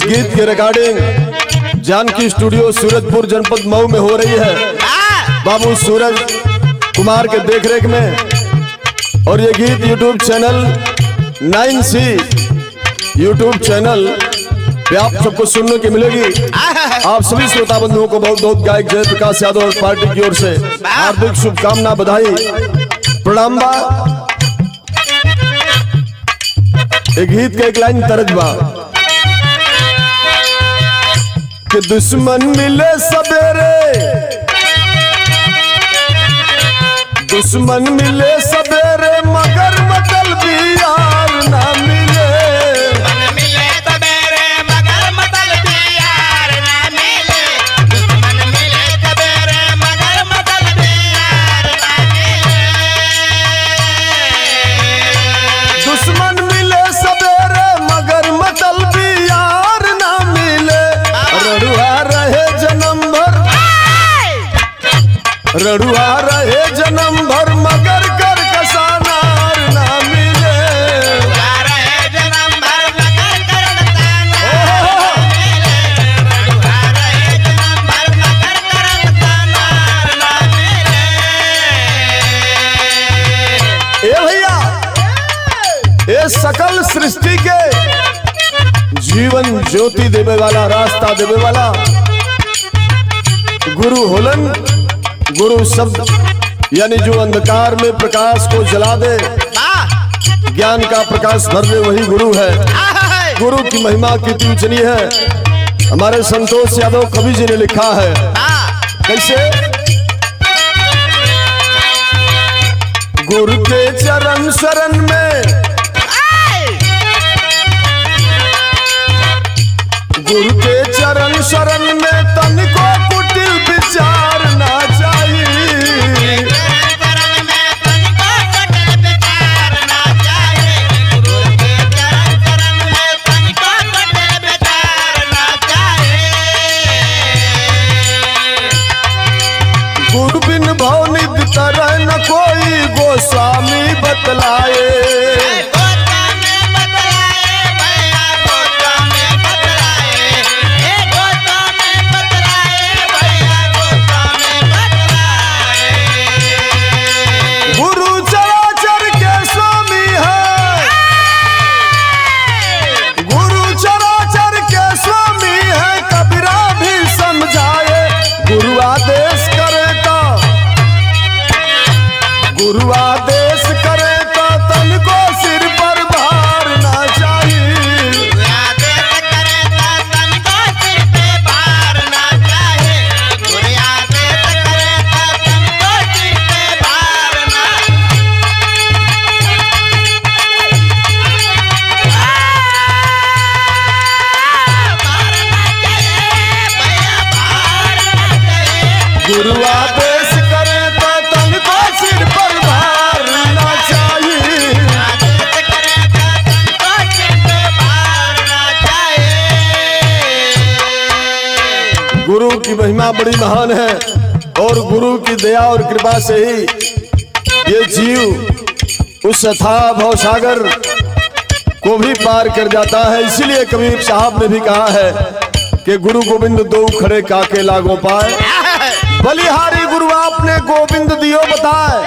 गीत की recording Janaki studio Surajpur जनपद मऊ में हो रही है, बाबू सूरज कुमार के देखरेख में। और ये गीत YouTube channel 9C YouTube channel पे आप सबको सुनने की मिलेगी। आप सभी श्रोता बंधुओं को बहुत बहुत गायक जयप्रकाश यादव और पार्टी की ओर से हार्दिक शुभकामना, बधाई, प्रणाम बा। एक गीत का एक लाइन तरज बा कि दुश्मन मिले सवेरे, दुश्मन मिले सवेरे मगर मतलबी यार ना मिले। मिले सवेरे मगर मतलबी यार ना मिले। दुश्मन मिले सवेरे मगर मतलबी यार ना मिले। दुश्मन मिले सवेरे मगर मतलबी यार ना मिले। रड़ुआ रहे जन्म भर, रड़ुआ रहे जन्म भर मगर कर कसानार ना मिले। रहे जन्म भर मगर कर कसानार ना मिले। रहे जन्म भर मगर कर कसानार ना मिले। ए भैया, ए सकल सृष्टि के जीवन ज्योति देवे वाला, रास्ता देवे वाला गुरु होलन। गुरु शब्द यानी जो अंधकार में प्रकाश को जला दे, ज्ञान का प्रकाश भर दे, वही गुरु है। गुरु की महिमा कितनी उचनी है, हमारे संतोष यादव कवि जी ने लिखा है। कैसे? गुरु के चरण शरण में, गुरु के चरण शरण में तन को कुटिल विचार ना चाहिए। चरण में तन को कुटिल विचार ना चाहिए। गुरु के चरण शरण में तन को कुटिल विचार ना चाहिए। गुरु बिन भवनिधि तरह न कोई गोस्वामी बतलाए। गोस्वामी बतलाए भैया, गोस्वामी बतलाए, हे गोस्वामी बतलाए भैया, गोस्वामी बतलाए। गुरु चराचर के स्वामी है, गुरु चराचर के स्वामी है, कबीरा भी समझाए। गुरु आदेश करे तो, गुरु आदेश करे तो तन को सिर पर भार ना चाहिए। आदेश करे तो तन को सिर पे भार ना चाहिए। गुरु आदेश करे तो तन को सिर पे भार ना भार ना चाहिए भैया, भार ना चाहिए। गुरु आदेश करे तो तन को सिर पर भार ना चाहिए। आदेश करे तो तन को सिर पे भार ना चाहिए। गुरु की महिमा बड़ी महान है और गुरु की दया और कृपा से ही ये जीव उस अथाह भव सागर को भी पार कर जाता है। इसीलिए कबीर साहब ने भी कहा है कि गुरु गोविंद दो खड़े काके लागो पाए, बलिहारी गुरु आपने गोविंद दियो बताए।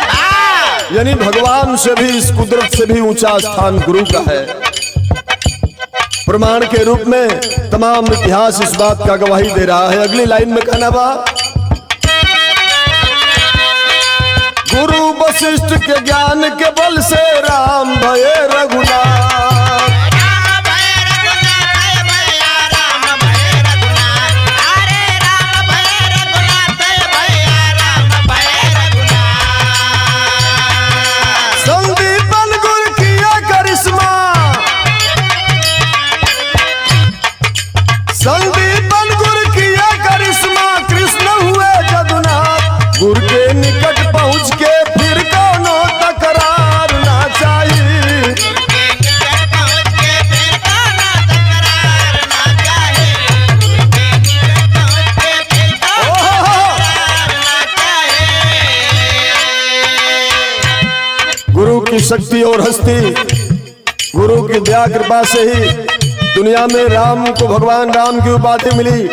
यानी भगवान से भी, इस कुदरत से भी ऊंचा स्थान गुरु का है। प्रमाण के रूप में तमाम इतिहास इस बात का गवाही दे रहा है। अगली लाइन में कहना बा, गुरु वशिष्ठ के ज्ञान के बल से राम भये रघुनाथ। राम भय रघुनाथ भैया, राम भय रघुनाथ, अरे राम भय रघुनाथ भैया, राम भय रघुनाथ। संदीपन गुरु किया करिश्मा, संदीपन गुरु किया करिश्मा, कृष्ण हुए जदुनाथ। गुरु के निकट पहुंच के फिर कोनो तकरार ना चाहिए। के निकट पहुंच के फिर कोनो तकरार ना चाहिए। गुरु के निकट पहुंच के फिर कोनो तकरार ना चाहिए। गुरु की शक्ति और हस्ती, गुरु की दया कृपा से ही दुनिया में राम को भगवान राम की उपाधि मिली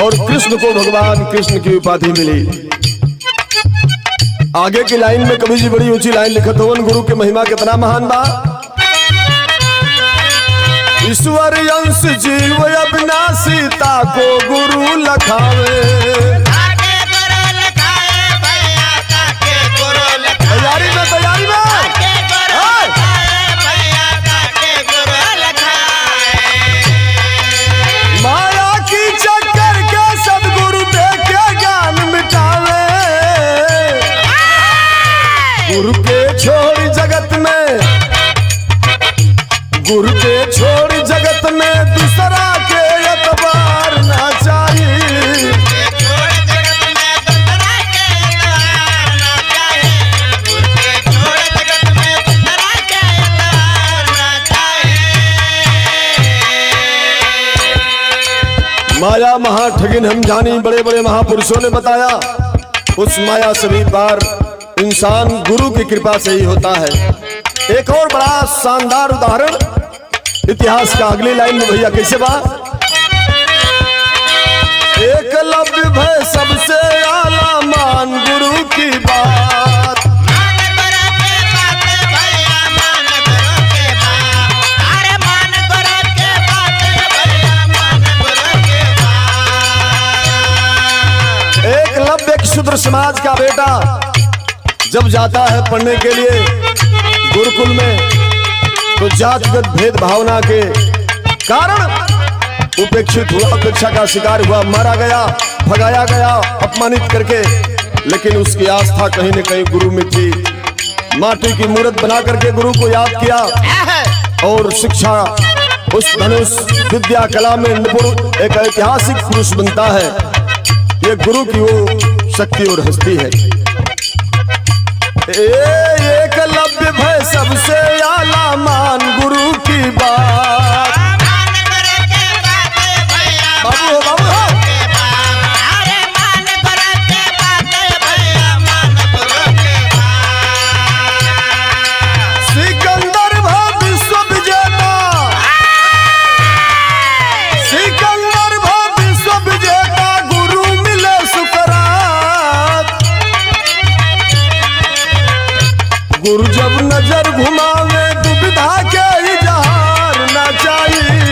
और कृष्ण को भगवान कृष्ण की उपाधि मिली। आगे की लाइन में कवि जी बड़ी ऊंची लाइन लिखत होवन, गुरु के महिमा कितना महान बा। ईश्वर अंश जीव अविनाशी ताको गुरु लखावे। ताके गुरु लखाए भैया, ताके गुरु लखाए। तैयारी में, तैयारी में। ताके गुरु लखाए भैया, ताके गुरु लखाए। माया की चक्कर के सदगुरु देखे ज्ञान मिटावे। गुरु के छोड़ जगत में, गुरु के छोड़ जगत में दूसरा के एतबार ना चाहिए। छोड़ जगत में दूसरा के एतबार ना चाहे। गुरु के छोड़ जगत में दूसरा के एतबार ना चाहे। माया महाठगिन हम जानी, बड़े बड़े महापुरुषों ने बताया। उस माया से भी पार इंसान गुरु की कृपा से ही होता है। एक और बड़ा शानदार उदाहरण इतिहास का अगली लाइन में भैया कैसे बात। एकलव्य भय सबसे आला मान गुरु की बात। मान गुरु के बात भैया, मान गुरु के बात। अरे मान गुरु के बात भैया, मान गुरु के बात। एकलव्य एक शूद्र समाज का बेटा जब जाता है पढ़ने के लिए गुरुकुल में, तो जातिगत भेद भावना के कारण उपेक्षित हुआ, उपेक्षा का शिकार हुआ, मारा गया, भगाया गया, अपमानित करके। लेकिन उसकी आस्था कहीं न कहीं गुरु में थी। माटी की मूर्त बना करके गुरु को याद किया और शिक्षा उस धनुष विद्या कला में निपुण एक ऐतिहासिक पुरुष बनता है। ये गुरु की वो शक्ति और हस्ती है। एकलव्य भय सबसे आला मान गुरु की बात। मान गुरु के बात भैया, बाबू हो, बाबू हो। के बात। अरे मान गुरु के बात भैया, मान गुरु के बात। सिकंदर भा विश्व विजेता, सिकंदर भा विश्व विजेता, गुरु मिले सुकरात। गुरु जब नजर घुमावे दुविधा के इजहार ना चाहिए।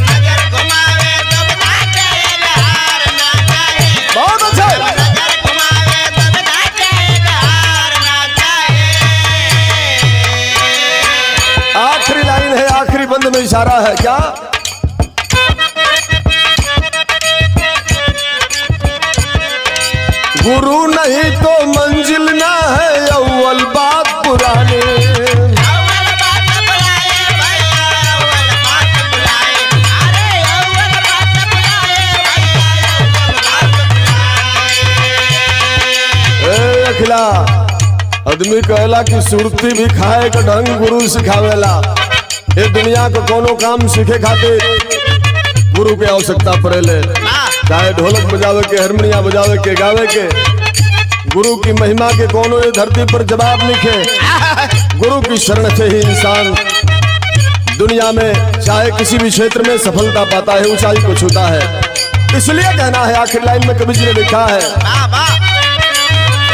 नजर घुमावे दुविधा के इजहार ना चाहे। बहुत अच्छे। नजर घुमावे दुविधा के इजहार ना चाहे। आखिरी लाइन है, आखिरी बंद में इशारा है क्या? गुरु नहीं तो मंजिल ना है, अव्वल बात पुरानी। अव्वल बात बुलाए भैया, अव्वल बात बुलाए। अरे अव्वल बात बुलाए भैया, अव्वल बात बुलाए। ए अखिला, आदमी कहला कि सुरती भी खाए के ढंग गुरु सिखावेला। ये दुनिया को कोनो काम सीखे खातिर गुरु के आवश्यकता पड़ेले। चाहे ढोलक बजावे के, हारमोनिया बजावे के, गावे के, गुरु की महिमा के कोनो ये धरती पर जवाब नहीं है। गुरु की शरण से ही इंसान दुनिया में चाहे किसी भी क्षेत्र में सफलता पाता है, ऊंचाई को छूता है। इसलिए कहना है, आखिर लाइन में कवि जी ने लिखा है,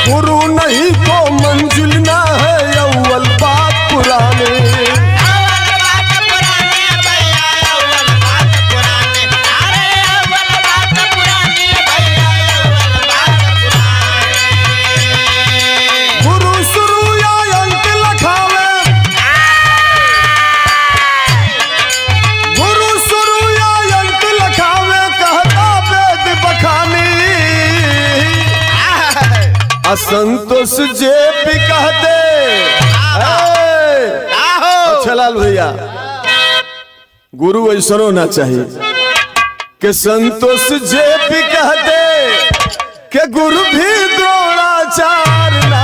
गुरु नहीं तो मंजिल ना है, अव्वल बात पुरानी। अव्वल बात पुरानी भैया, अव्वल बात पुरानी। अरे अव्वल बात पुरानी भैया, अव्वल बात पुरानी। गुरु शुरू या अंत लखावे, गुरु शुरू या अंत लखावे, कहता वेद बखानी। असंतोष जे भी कहते। अच्छा लाल भैया, गुरु ऐसा होना चाहिए कि संतोष जे भी कहते कि गुरु भी द्रोणाचार्य ना